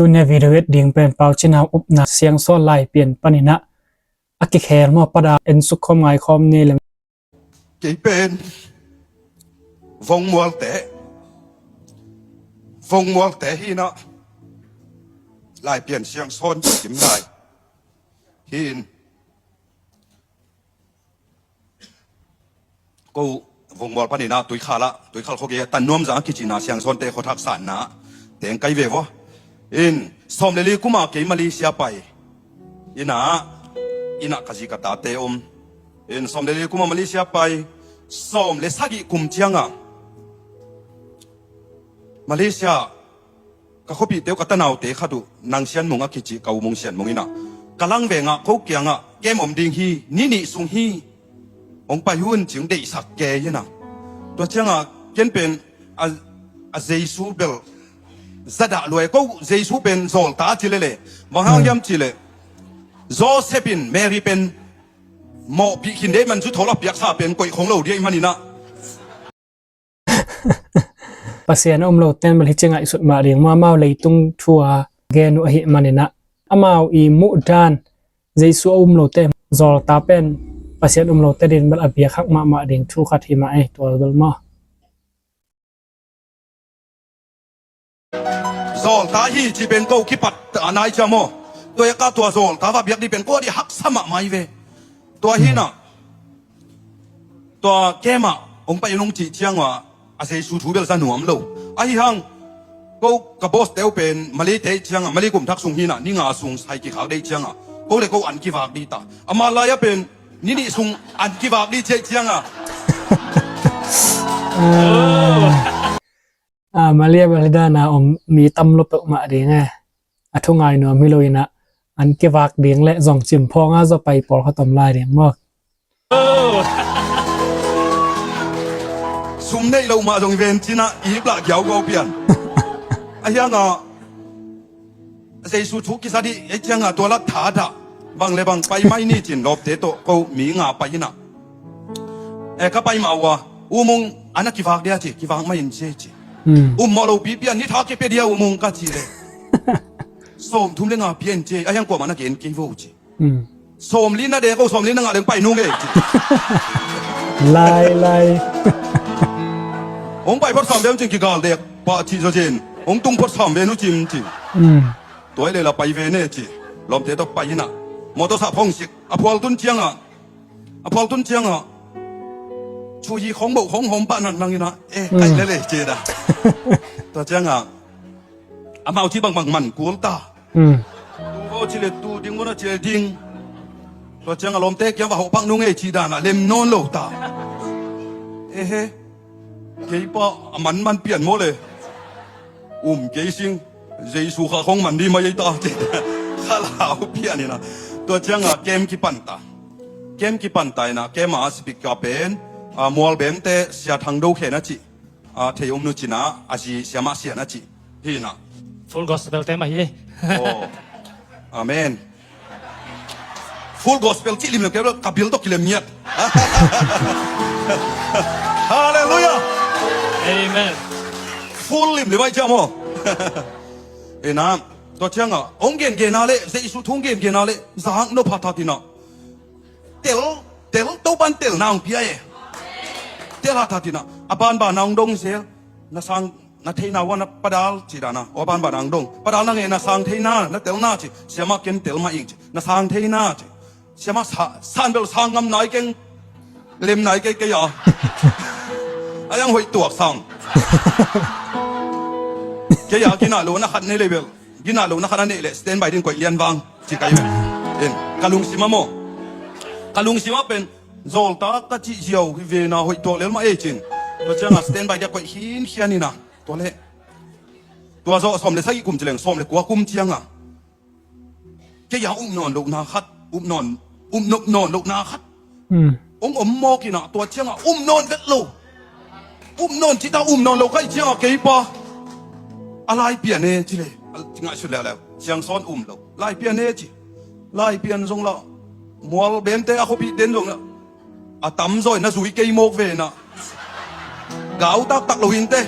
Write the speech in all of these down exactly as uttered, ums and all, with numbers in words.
Tuni a video et ding pen Pau Cin Hau upna Siangsawn Laipian panin ah a kikhel maw, pada ensuk khawm ngai khawm ni leng. Kei pen Vongmualte, Vongmualte hi-in ah Laipian Siangsawn kim lai hi-in, ko Vongmual panin ah Tuikhal ah, Tuikhal khuagei ah Tannuamzang a kicihna Siangsawnte khuathak sanna teng kai ve vua. In sawm le li kum a kei Malaysia pai. Inn ah, inn ah ka zi ka tate om. In sawm le li kum a Malaysia pai, sawm le sagih kum ciang a Malaysia ka khuapihte uh, ka tanaute khat uh, Nang Sian Mung a kicih, ka U Mung Sian Mung in ah, ka langveng ah ko kiangah, kem om ding hi, ni nih sung hi, hong pai un, ci-in deihsak kei in ah. Tua ciang a ken pen a, a Jesu bel za dah lua e. Ko Jesu pen zawlta ci lel e. Bang hang hiam cih leh Joseph in Mary pen mawhpih khin ding ahih man, zu thawl a piaksa pen koih khong lo ding ahih manin ah. Pasian a um lote in bel hih ci ngaihsut mah ding maw, amau leitung thu a gen uh ahih manin ah, amau i muhdan Jesu a um lote, zawlta pen Pasian um lote adingin bel a biak hak mahmah ding thu khat hi mah ei, tua bel maw. Zawlta hi cih pen ko kipat a nai cia maw. Tua hi a ka tua zawlta va biak ding pen ko ading haksa mahmah hi ve. Tua hi-in ah, tua kem ah hong pai un hong cih ciang a, a Jesu thu bel za nuam lo. Ahi hang, ko ka boss te uh pen Malay te ahih ciang a, Malay kum thak sung hi-in ah, ni nga sung sai kikhak ding ahih ciang a, ko le ko an kivak ding ta. Amah lai ah pen ni nih sung an kivak ding ci ahih ciang a. Ah, Malay ah bel hih dan a om mi tam lua peuhmah ding e. A thu ngai nuam hi lo-in ah, an kivak ding le zong cimphawng a zaw pai pawlkhat om lai ding maw. Sum neih loh mah zong i ven cin ah, i ip lah giaugau pian. Ahi hang a, Jesu thu kiza ding ahih ciang a, tua lah thadah. Bang le bang pai mai ni ci-in lawmte tawh ko mi nga pai in ah. Eh, ka pai mah uh a, U Mung, an a kivak dia ci, kivak mai in ci, ci. Hmm. Um mawh lopi pian, ni tha kipia dia U Mung, ka cih leh, sawmthum le nga pia in ci, ahi hang kuamah na gen kei vo ci. Hmm. Sawmli na dek o, sawmli na ngah leng pai nung e ci. Lai, lai. Hong pai phot sam ve un cin, kigal dek pah cih zaw cin. Hong tung phot sam ve nu cin ci. Hmm. Tua hi leh la pai ve ne ci. Lawmte tawh pai in ah, mawtaw sap hong sik. A phual tun ciang ah, a phual tun ciang ah, chu hi khong boh khong hawm pah nang nang in ah, eh, kaih lel e ci dah. Tua ciang ah, amau cih bangbang man kul ta. Hmm. Tu vo ci leh tu, ding vo na ci leh ding. Tua ciang a lawmte kiang va hawh pak nung e cih dan a lem nawn lo ta. Ehe. Kei pa a man man pian maw le. Um kei sing. Jesu kha khong man ding mai ei ta ci. Kha lau pian in ah. Tua ciang a kem kipan ta. Kem kipan ta in ah, kem a speaker pen, a, Mualbemte Sia Thang Do Khen a cih. A, thei um nu cin ah, a zi Siamah Sian a cih. Hi in ah. Full Gospel te mah hi. Oh. Amen. Full Gospel cih lim lem kei lo, ka bil tawh kilem ngiat. Halleluiah. Amen. Full lim lem ai ciam aw. Hi in ah. Tua ciang ah, hong gengen a leh, Jesu thu hong gengen a leh, zak nop pha ta in ah. Tel, tel, Topa'n telna hong pia e. Tel a ta in ah, a banban a hong dong zel. Na sang, na theina uh a na padal cih dan a. Aw, a banban a hong dong. Padal na nge, na sang theina, na telna ci. Siamah, ken tel mah ing ci. Na sang theina ci. Siamah, sa, san bel sang ngam nai keng. Lem nai kei kei a. A yang hoih tuak sang. Kei a ginah lo na khat nei leh bel. Ginah lo na khat a neih leh standby ding koih lian vang. Ci ka hi ve. In, ka lungsim ah maw. Ka lungsim ah pen, zawlta ka cih ziau hi ve na, hoih tuak lel mah ei cin. Tua ciang a standby dia koih khinkhian in ah. Tua leh. Tua zawh sawm le sagih kum ci leng, sawm le kua kum ciang a. Kei a um nawn lohna khat, um nawn, um nop nawn lohna khat. Hmm. Hong om mawk in ah, tua ciang a um nawn vet lo. Um nawn cih ta, um nawn lo ka hih ciang a kei pa. A Laipian e ci leh. A, ci ngaihsut leuleu. Siangsawn um lo. Laipian e ci. Laipian zong lah. Mualbemte a khuapihte in zong lah. A tamzaw in na zui kei mawk ve in ah. Gau taktak lo hi inteh.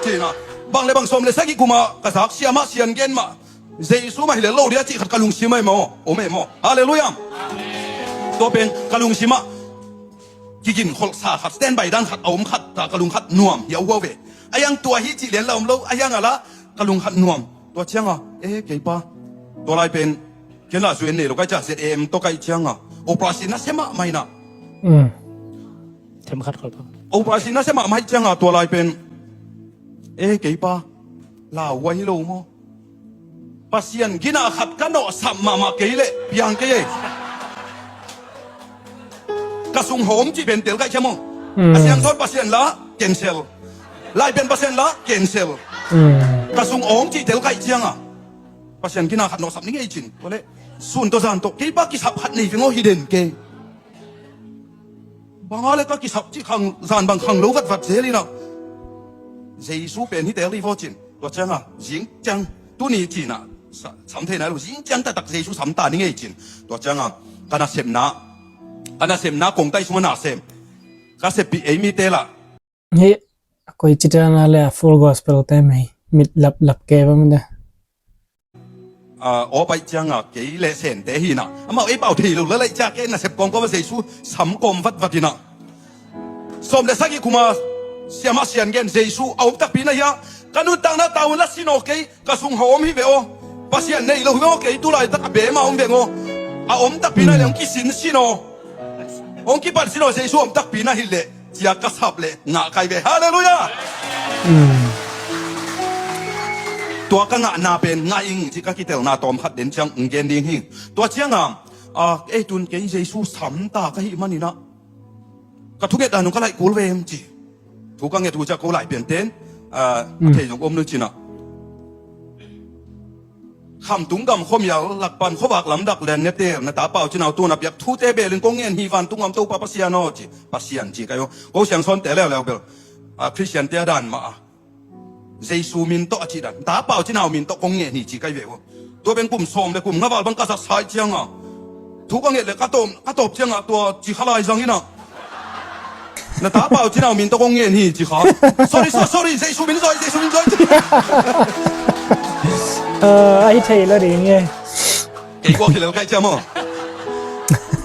Ci in ah. Bang le bang sawm le sagih kum a ka zak Siamah Sian gen mah. Jesu mah hi le lo dia cih khat ka lungsim ah maw, om e maw. Halleluiah. Tua pen ka lungsim ah kiginkholhsa khat, standby dan khat a om khat ta, ka lung khat nuam hi a huau ve. A hiang tua hi cih lian la om lo, a hiang a la ka lung khat nuam. Tua cianga, e kei pa, tua lai pen ken la zuen nei lo kai cia, Z A M tawh kai cianga operation na sia mahmah inah. Themkhat khol pa. Operation na sia mahmah cianga tua lai pen, e kei pa, lau huai hi lo maw? Pasian gina khat ka nawhsap mahmah kei leh piang kei e. Ka sung hawm cih pen tel kaih ciam aw. A siangsawn Pasian la cancel. Lai pen Pasian la cancel. Ka sung awng cih tel kaih cianga Pasian gina khat nawhsap ni ngei cin. Tua leh sun tawh zan tawh kei pa kisap khat nei veng aw hi den kei. Banga le ka kisap cih khang, zan bang khang lo vatvat zel inah. Jesu pen hi tel rih vaw cin. Tua cianga zing ciang tuni cinah sa-, sam theihna lo, zing ciang taktak Jesu sam ta ni ngei cin. Tua cianga ka nasepna, ka nasepna kongtai sungah nasem ka seppih ei mite lah. Hi, a koi citana le a Full Gospel te mei mit laplap ke bang de. Aw paih cianga kei le sente hinah amau ei pau thei lo la laih cia kei nasep kawmkawm a Jesu sam kawm vatvat inah. Sawm le sagih kuma siamah sian gen Jesu a om takpi na hiah ka nuntakna taun la sin aw kei. Ka sung hawm hi ve aw. Pasian nei lo hi ve aw, kei tu laitak a beem a om veng aw. A om takpi na hi leh hong kisin sin aw. Hong kipan sin aw, Jesu om takpi na hi leh cia ka sap leh ngah kai ve. Halleluiah. Tua ka ngahna pen ngah ing ci ka kitelna tawm khat den ciang hong gen ding hi. Tua cianga ei tun kei Jesu samta ka hih maninah ka thungetna nung ka laih kul ve em ci. Thu ka nget uh ciah ko lai pianten a thei zong om nu cinah. Khamtung gam khuamial lakpan khuavak lamdak lian netel na tapau cinau tuna piak thute belin kong ngen hi vantung am Topa Pasian aw ci. Pasian ci kai aw. Ko siangsawnte leuleu bel a Khristiante a dan mah a Jesu min tawh a cih dan tapau cinau min tawh kong ngen hi ci kai ve uh. Tua beng kum sawm le kum nga val bang ka zatsa ih cianga thu ka nget le ka tawm, ka tawp cianga tua ci kha lai zang inah. Na tapau cinau min tawh kong ngen hi ci kha. Sorry, sorry, sorry, Jesu min zawi, Jesu min zawi. Ahi thei lo ding e. Kei kua khilel kai ciam aw.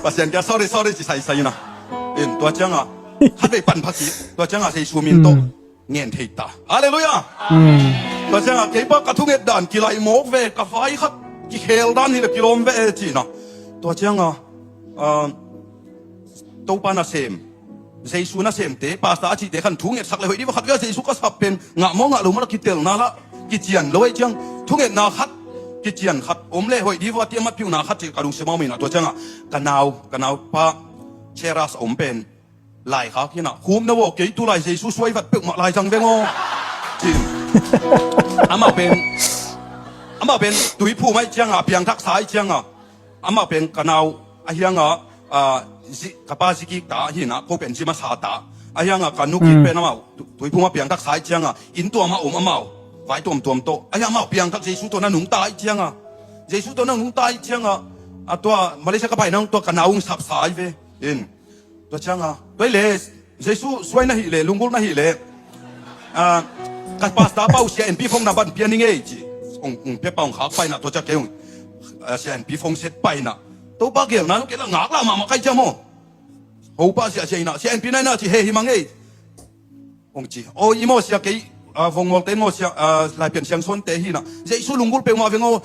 Pasian kia sorry, sorry ci saisai inah. In tua cianga khat vei pan pha ci tua cianga Jesu min tawh ngen thei ta. Halleluiah. Tua cianga kei pa ka thunget dan kilaih mawk ve, ka vai khat kikhel dan hi le kilawm ve e cinah. Tua cianga Topa nasem, Jesu nasemte, pasta a cihte khan thungetsak le hoih dih va khat vei a Jesu ka sap pen ngah maw ngah lo maw la kitelna lah kician lo aih ciang thungetna khat kician khat om le hoih dih va tiamat piuhna khat cih ka lungsim a om inah. Tua cianga ka nau, ka naupa Cheras a om pen laikhak hinah khum na vawh kei tu lai Jesu suai vat peuhmah lai zang veng aw. Cin amau pen, amau pen tuiphum aih cianga piangthaksa aih cianga amau pen ka nau a hianga ka pa zikik ta hinah ko pen zima sa ta a hianga ka nukik pen amau tuiphum a piangthaksa aih cianga inn tuam a om amau vai tuamtuam tawh a hiang amau piangthak Jesu tawh na nungta aih cianga Jesu tawh na nungta aih cianga a tua Malaysia ka paina tua ka nau ung sapsa aih ve in. Tua cianga tua hi le Jesu suai na hih le lunggulh na hih le ka pasta pau sia enpi phong na ban pia ni ngei ci. Ong pia pau ong khak paina tua cia kei ong sia enpi phong set paina Topa gelna kei la ngaklah mahmah kai ciam aw. Hopa sia sia ina sia enpi na ina ci he hi ma ngei. Ong ci aw i maw sia kei vongngolten maw sia laipian siangsawnte hinah Jesu lunggulh peuhmah veng aw.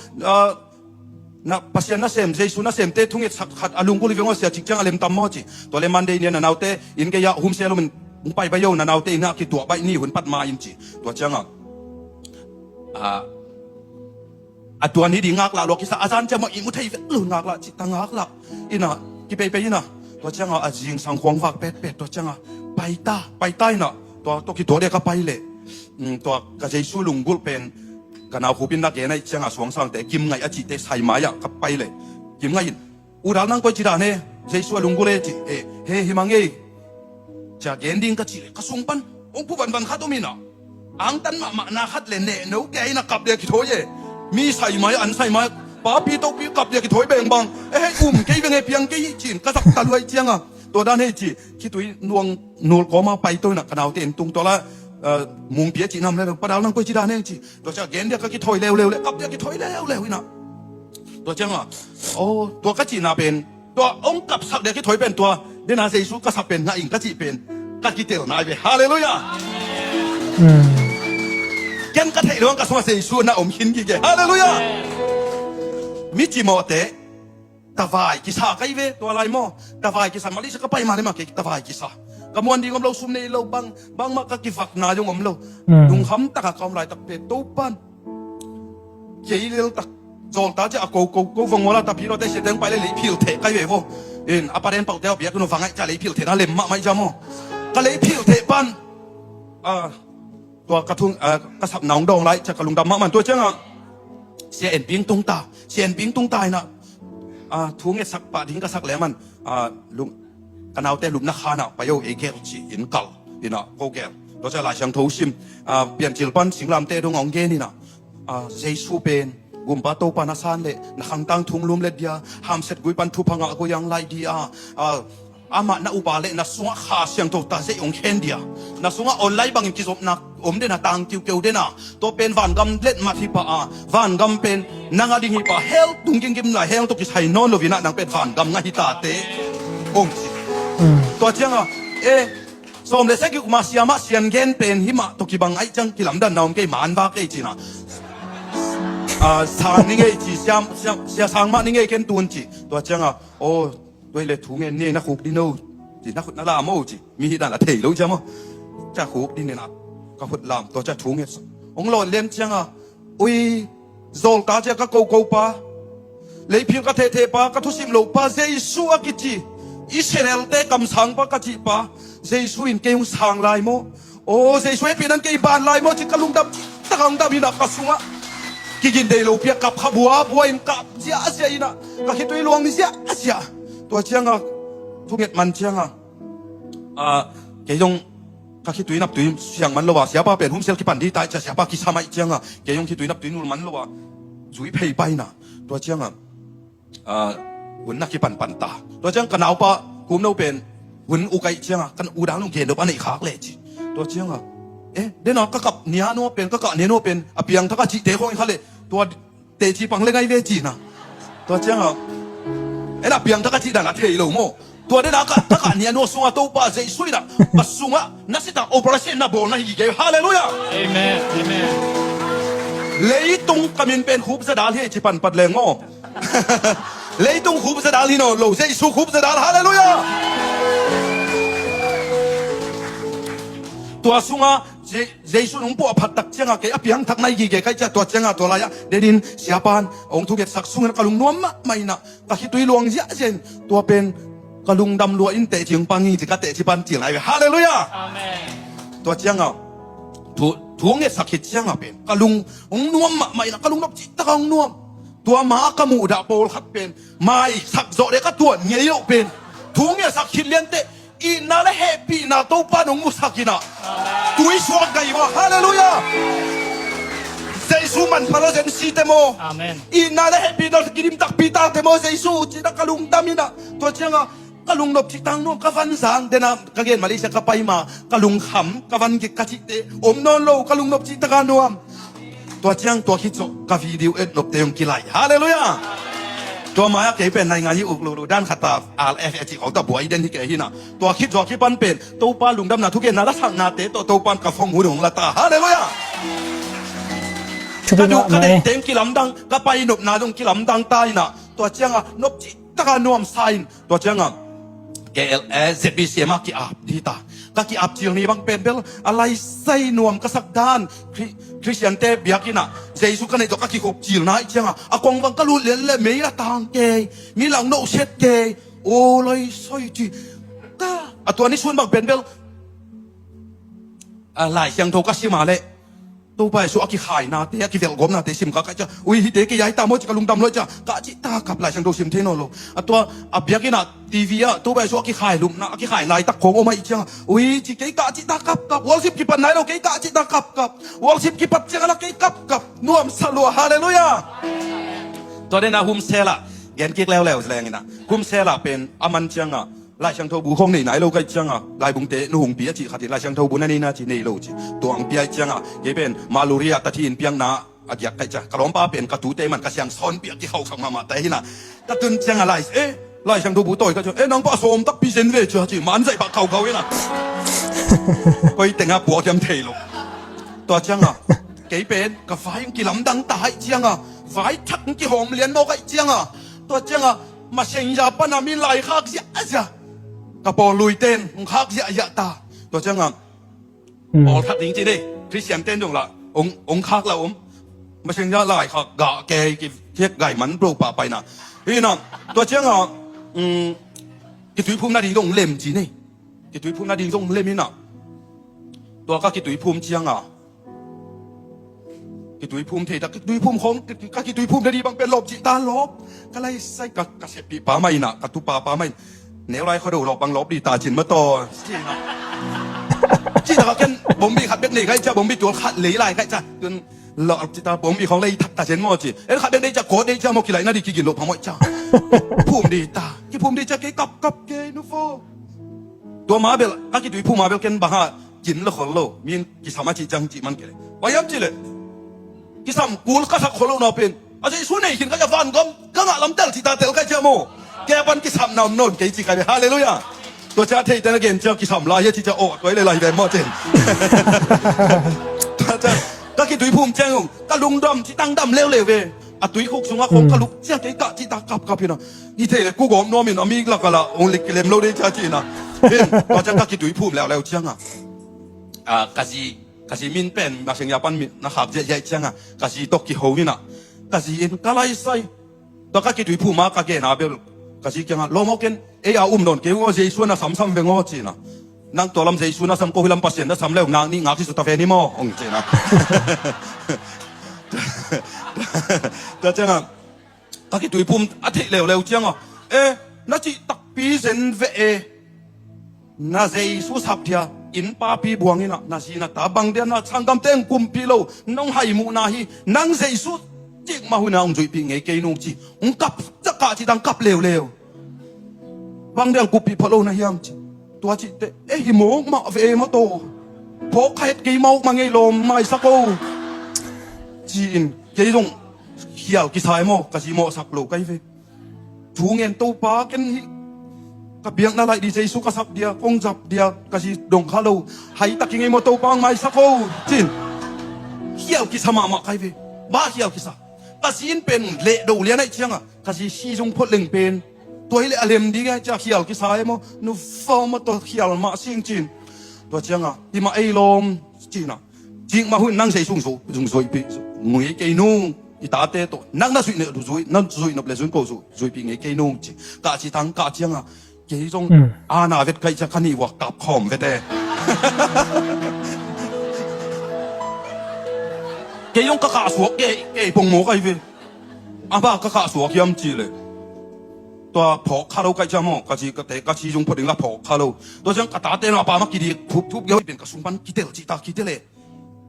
Na Pasian nasem Jesu nasemte thungetsak khat a lunggulh hi veng aw sia cik ciang a lemtam maw ci. Tua le Monday ni a na naute inn gei-ah humsia lomin hong pai baih o, na naute inn ah kituah baih ni hun pat ma in ci. Tua ciangah a tua ni ding ngaklah lua kisa a zan ciamah i mu thei vet lo ngaklah cih ta ngaklah. Ina kipeipei ina tua ciangah a zingsang khuang vak petpet tua ciangah paita paita ina tua tua kituah dek a pai leh tua ka Jesu lunggulh pen ka nau khupin na gen aih ciangah suangsangte Kim Ngaih a cihte sai mai-ah ka pai leh Kim Ngaih in, U Dal nang koi ci dan he, Jesu a lunggulh e ci, e he hi mang ei. Cia gen ding ka cih leh ka sung pan hong phu vanvan khat om ina, angtan mahmah na khat le nehno kei ina kap dia kithawi e. Mi sai mai an sai mai, papi topi kap dia kithawi bengbang, e hei um kei veng e piang kei hi ci-in ka zak ta luai cianga tua dan hei ci, khitui nuang nul kawma paito ina ka naute in tung tua la ah, mungpi a cih nam leuleu, Pa Dal nang koi ci dan heng ci. Tua ciang gen dia ka kithawi leuleu le, kap dia kithawi leuleu inah. Tua ciangah, oh, tua ka cihna pen, tua hong kapsak dia kithawi pen tua, dena Jesu ka sap pen ngah ing ka cih pen, ka kitel nai ve. Halleluiah. Ken ka theih lo ang ka sungah Jesu na om khin gige. Halleluiah. Mi cimawhte, tavai kisa kai ve, tua lai maw. Tavai kisa, Malaysia ka pai mah le mah kei tavai kisa. Ka muan ding om lo, sum nei lo, bang, bangmah ka kivakna zong om lo. Lungkham takah ka om laitak pen Topan kei leltak zawlta ciah a ko ko ko vong wala tapi lo te siateng pai le leiphil theh kai ve vo. In a paden pauhte a biak tun a vangaih ciah leiphil thehna lem mahmah i ciah maw. Ka leiphil theh pan, ah, tua ka thung, ah, ka sapna hong dawng lai ciah ka lungdam mahmah. Tua ciangah Sia En Ping tung ta, Sia En Ping tung ta inah, ah, thu ngetsak pah ding ka sak leh aman, ah, lung, ka naute lupna khanah pai o, ei gel ci-in kal inah ko gel. Tua ciah Lai Siangtho sim, ah, Piancil pan singlamte dong hong gen inah, ah, Jesu pen Gumpa Topa na san leh na khangtang thunglum let dia, hamset gui pan thupha ngah ko yang lai dia, ah, amah na upa leh na sungah Kha Siangtho ta zeih hong khen dia. Na sungah online bangin kizopna om dena, tang kiukeu dena. Tua pen vangam let mat hi pah a, vangam pen nang a ding hi pah, hell tung gingim lai, hell tawh kisai nawn lo inah nang pen vangam ngah hi tate. Ong ci. Tua ciangah, eh, sawm le sagih kum a siamah Sia En Gen pen himah tawh kibang aih ciang kilamdanna om kei, man va kei cinah. Ah, sang ni ngei ci, sia, sia, sia sang mah ni ngei ken tun ci. Tua ciangah, oh, tua hi le thu ngen ni na khuk din o ci, na khut na lam o ci. Mi hi dan a thei lo ciah maw. Ciah khuk din inah ka khut lam, tua ciah thu ngetsak. Hong lawn lian ciangah, ui, zawlta ciah ka ko ko pa, leiphil ka thehtheh pa, ka thusim lo pa, Jesu a kici Israelte kamsang pa ka cih pa, Jesu in kei hong sang lai maw. Aw, Jesu hehpihna in kei ban lai maw ci ka lungdam cih takah hong dam inah ka sungah kigin dei lo pi a kap kha buabua in kap ziahziah inah ka khitui luang ziahziah. Tua ciangah thunget man ciangah, ah, kei zong ka khitui naptui siang man lo a, siapa pen hun sel kipan ding ta i ciah siapa kisam ahih ciangah kei zong khitui naptui nul man lo a, zui phei pai inah. Tua ciangah, ah, hun na kipanpan ta. Tua ciang ka naupa Kum No pen hun uk ahih ciangah ka u dang nung gen dop a neih khak leh ci. Tua ciangah, eh, dena ka kap nia nua pen, ka kah nia nua pen a piangthak a cihte khawng hi kha leh, tua teci pang le ngai ve cinah. Tua ciangah, eh, a piangthak a cih dan a thei lo maw. Tua dena ka, ka kah nia nua sungah Topa Jesu inah a sungah na sitang operation na bawl na hi gige. Halleluiah. Amen. Amen. Leitung ka min pen Khup Za Dal hi ci panpat leng maw. Leitung Khup Za Dal hi nawn lo, Jesu Khup Za Dal. Halleluiah. Tua sungah Je-, Jesu in hong puah phat tak ciangah kei a piangthak na hi gige ka hih ciah, tua ciangah tua lai-ah denin siapa in hong thungetsak sungin ka lungnuam mahmah inah ka khitui luang ziahziah in, tua pen ka lungdam lua in teci hong pang hi ci, ka teci pan cil nai ve. Halleluiah. Amen. Tua ciangah thu, thu ngetsak khit ciangah pen ka lung hong nuam mahmah inah ka lungnop cih takah hong nuam. Tua ma-ah ka muhdah pawlkhat pen maisak zawh deh ka tuan ngei loh pen thu ngetsak khit lianteh itna le hehpihna Topa in hong musak inah tui suak gai maw. Halleluiah. Jesu manpha lo zen site maw. Amen. Itna le hehpihna kidim takpi tate maw Jesu cinah ka lungdam inah. Tua ciangah ka lungnop cih takah nuam, ka van zang dena ka gen Malaysia ka pai ma ka lungkham, ka van gik ka cihte om nawn lo, ka lungnop cih takah nuam. Tua ciang tua khit zawh ka video et nopte hong kilai. Halleluiah. Tua mai-ah kei pen naingan hi uk lulu dan khat a R F a cih khawng tawh buai den hi kei hinah. Tua khit zawh a kipan pen Topa lungdamna thugenna lasaknate tawh Topa in ka phong hun hong la ta. Halleluiah. Ka duh ka deih teng kilamdang, ka pai nopna dong kilamdang ta inah. Tua ciangah nop cih takah nuamsa in, tua ciangah K L, eh, Z B C M ah ki-ap dih ta. Ka ki-ap cil ni bang pen bel a laisai nuam ka sak dan, Khri-, Khristiante biakinn ah Jesu ka neih tawh ka kikhop cil nai ciangah a kong bang ka lut lian le mei la tang kei, mi lang noh siat kei, aw laisai ci. Ka, a tua ni sun bang pen bel a Lai Siangtho ka sim a leh Topa Jesu a kikhainate, a kivelhgawpnate sim ka, ka ciah, ui, hihte kei ai ta maw ci ka lungdam lua ciah, ka cih ta kap, Lai Siangtho sim thei nawn lo. A tua a biakinn ah T V ah Topa Jesu a kikhailupna, a kikhai laitak khawng om ahih ciangah, ui, ci kei ka cih ta kap kap, worship kipat nai lo kei ka cih ta kap kap, worship kipat ciangah la kei kap kap, nuamsa lua, halleluiah. Tua den a Humsel ah gen kik leuleu leng inah, Humsel ah pen a man ciangah Lai Siangtho bu khawng nei nai lo ka hih cianga, laibungte nu hong pia cih khat in Lai Siangtho bu na nei na ci, nei lo ci. Tua hong pia hih cianga, kei pen Maluria tathi in piakna a giak ka hih cianga, ka lawmpa pen ka tute man ka siangsawn piak kikhauhsak mahmah ta hi na. Ka tun cianga lai, eh, Lai Siangtho bu tawi ka ciang, eh, nang pah sawm takpi zen ve cia ci, man zaih pah khaukhau hi na. Koi tengah puak hiam thei lo. Tua cianga kei pen ka vai hong kilamdang ta hih cianga, vai thak hong kihawm lian mawk hih cianga, tua cianga maseng za pana min laikhak ziahziah, ka pawl luiten hong khak ziahziah ta. Tua cianga, mm, pawl khat ding ci ni, Khristian ten zong lah hong, hong khak lah om. Maseng za laikhak gah kei ki, kiek gai man bro pah paina. Hi na, tua cianga, mm, kituiphum nading zong lem ci ni. Kituiphum nading zong lem hi na. Tua ka kituiphum cianga, kituiphum thei ta, kituiphum khawng, ka kituiphum nading bang pen lawp cih ta lawp. Ka lai sai ka, ka seppih pa mah hi na, ka tupa pa mah hi na. Neu lai khuado lawp bang lawp di ta cin mah taw. Cih na. Cih na ka ken bombi khat bek nei ka hih cia, bombi tual khat lei lai ka hih cia. Tun lawp cih ta bombi khawng lei thak ta cin maw ci. En khat bek nei cia, kawt nei cia maw, kilaih nading kigin loh phamawh cia. Phum di ta. Kiphum di cia kei kapkap kei nu fo. Tua ma bel, ka kituiphum ma bel ken bang hang kin lo khol lo. Min kisam a cih ciang cih man kei leh. Bang hiam cih leh, kisam kul ka sak khol lo na pen, a Jesu nei khin ka hih cia, vangam ka ngah lam tel cih ta tel ka hih cia maw. Kei pan kisam na om nawn kei ci ka hi ve. Halleluiah. Tua cia theite na gen cia kisam lai hi a ci cia aw, tua hi leh lai hi ve maw cin. Tua cia ka kituiphum ciang ung, ka lungdam ci tangdam leuleu ve. A tuikhuk sungah khawng ka luk ciang kei kah cih ta kapkap hi na. Hi thei leh kugawm nuam in a mi lak ah lah hong lik kilem lo ding cia ci na. Hin, tua ciang ka kituiphum leuleu cianga, ah, ka zi, ka zi min pen maseng za pan min na khak ziahziah cianga, ka zi tawh kiho hi na. Ka zi in ka lai sai. Tua ka kituiphum a ka gen a bel, ka zi kiangah, lawm aw ken, ei a um nawn kei ung aw, Jesu na samsam veng aw ci na. Nang tua lam Jesu na sam ko hi lam Pasian na sam leu ngak nih ngak hi suk ta ve ni maw, hong ci na. Tua ciangah, ka kituiphum a theih leuleu ciangah, eh, na cih takpi zen ve e. Na Jesu sap dia, inn papi buang hi na, na zi na ta bang dia na sanggamte hong kumpih lo, nong hai muhna hi, nang Jesu cik mah hun a hong zuihpih ngei kei nung ci, hong kap, cakah ci tang kap leuleu. Bang dia hong kumpih phot lo na hiam ci. Tua cihte, eh, hi mawk mah ve maw taw. Phawk kha het kei mawk mah ngei lawm maisak o. Ci-in, kei zong khial kisai maw, ka zi mawhsak lo kai ve. Thu ngen Topa ken hih ka biakna laih di Jesu ka sap dia, kong zap dia, ka zi dong kha lo. Hai tak i ngei maw Topa hong maisak o. Ci-in, khial kisa mahmah kai ve. Bah khial kisa. Ka zi in pen leh do lian ahih ciangah, ka zi si zung phot leng pen. Tua hi leh a lem ding e cia khial kisa e maw. Nu fo maw tua khial mah sing ci-in. Tua ciangah, hi mah ei lawm ci-in ah. Cik mah hun nang Jesu zung zo, zung zuihpih, zung ngui kei nung. I tate tawh. Nang na zuih nop, zui, na zuih nop le zun ko zu, zuihpih ngei kei nung ci. Kah ci tang kah ciangah. Kei zong, mm, ana vet kai cia ka nih vua kap khawm vet e. Kei zong ka kah suak kei, kei pong maw kai ve. A bah ka kah suak hiam ci leh. Tua phawk kha lo kai cia maw, ka ci ka te, ka ci zung phot ding la phawk kha lo. Tua ciang ka tate na pa mah kidik, thup, thup, geu pen ka sung pan kitel ci ta kitel e.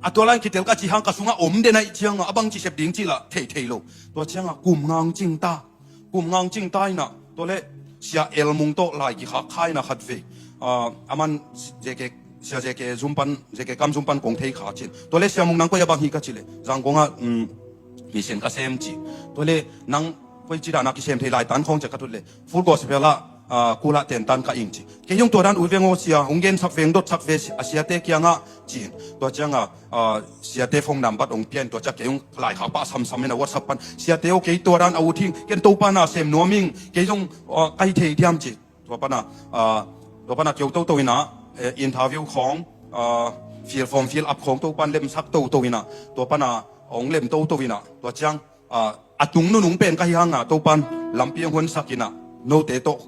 A tua lai kitel ka ci hang ka sungah om den ahih ciangah, a bang ci sep ding ci lah, thei, thei lo. Tua ciangah kum ngang cing ta. Kum ngang cing ta inah, tua leh Sia El Mung tawh lai kikhak kha inah khat vei. Ah, aman J K, Sia J K zum pan, J K kam zum pan kong thei kha cin. Tua leh Sia Mung nang koi a bang hi ka ci leh. Zangkong ah, um, mission ka sem ci. Tua leh nang koi ci dan a kisem thei lai tan khawng ci ka tut leh. Full Gospel ah, ah, kul ah ten tan ka ing ci. Kei zong tua dan ut veng aw Sia, hong gensak veng dotsak ve a siate kiangah ci-in. Tua ciangah, ah, siate phone number hong pia in tua ciang kei hong laikhak pah samsam in a WhatsApp pan. Siate aw kei tua dan a ut hing, ken Topa na sem nuam ing, kei zong, ah, kai thei diam ci. Tua pana, ah, tua pana keu toto inah, eh, interview khawng, ah, field form field up khawng Topan lemsak toto inah. Tua pana hong lem toto inah. Tua ciang, ah, a tung nunung pen ka hi hanga, Topan lampi hong honsak inah, note tawh,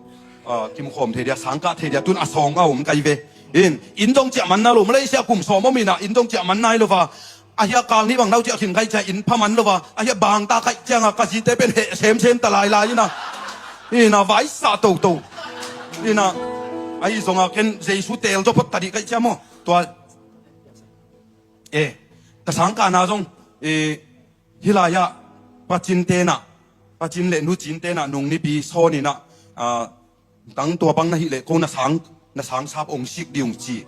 ah, kimukhawm thei dia, sangkah thei dia, tun a sawng a om kai ve. In, inn zong ciah man nai lo, Malaysia kum sawm om inah, inn zong ciah man nai lo va. A hia kal nih bang nau ciah khin kai ciah, inn pha man lo va. A hia bang ta kai cianga, ka zite pen heh semsem ta lailai inah. Inah vaisah toto. Inah, ahi zonga ken Jesu tel zaw phot ta dih kai ciah maw. Tua, eh, ka sangkahna zong, eh, hih lai-ah, Pa Cin tenah, Pa Cin le Nu Cin tenah, nung nipi sawn inah, ah, Tang tua bang na hih leh ko na sang, na sang sap ong sik ding ung ci.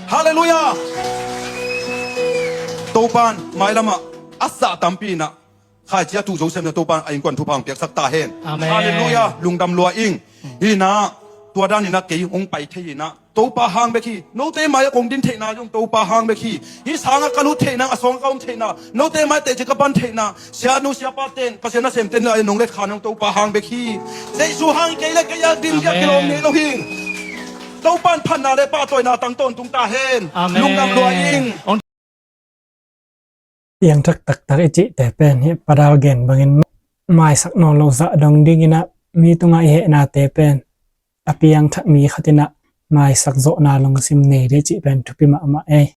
Halleluiah. Topan mailamah a zah tampi inah khaici a tuh Joseph na Topan a innkuan thupha hong piaksak ta hen. Amen. Halleluiah. Lungdam lua ing. Hinah tua dan inah kei hong pai thei inah Topa hang bek hi. Note mai-ah kong din theihna zong Topa hang bek hi. Hih sangah ka lut theihna, a sawngah ka om theihna, note mai teh ci ka pan theihna, sianu siapa ten, Pasian nasem ten la nong let kha nong Topa hang bek hi. Jesu hang kei le kei a din bia kilawm ngei lo hi. Topan phatna le pahtawina tang tawntung ta hen. Amen. Lungdam lua ing. Piangthak taktak i cihte pen hih Padal gen bangin maisak nawn lo zah dong dinginah mi tungah i hehnate pen a piangthak mi khatinah maisak zawhna lungsim nei dih cih pen thupi mahmah ei.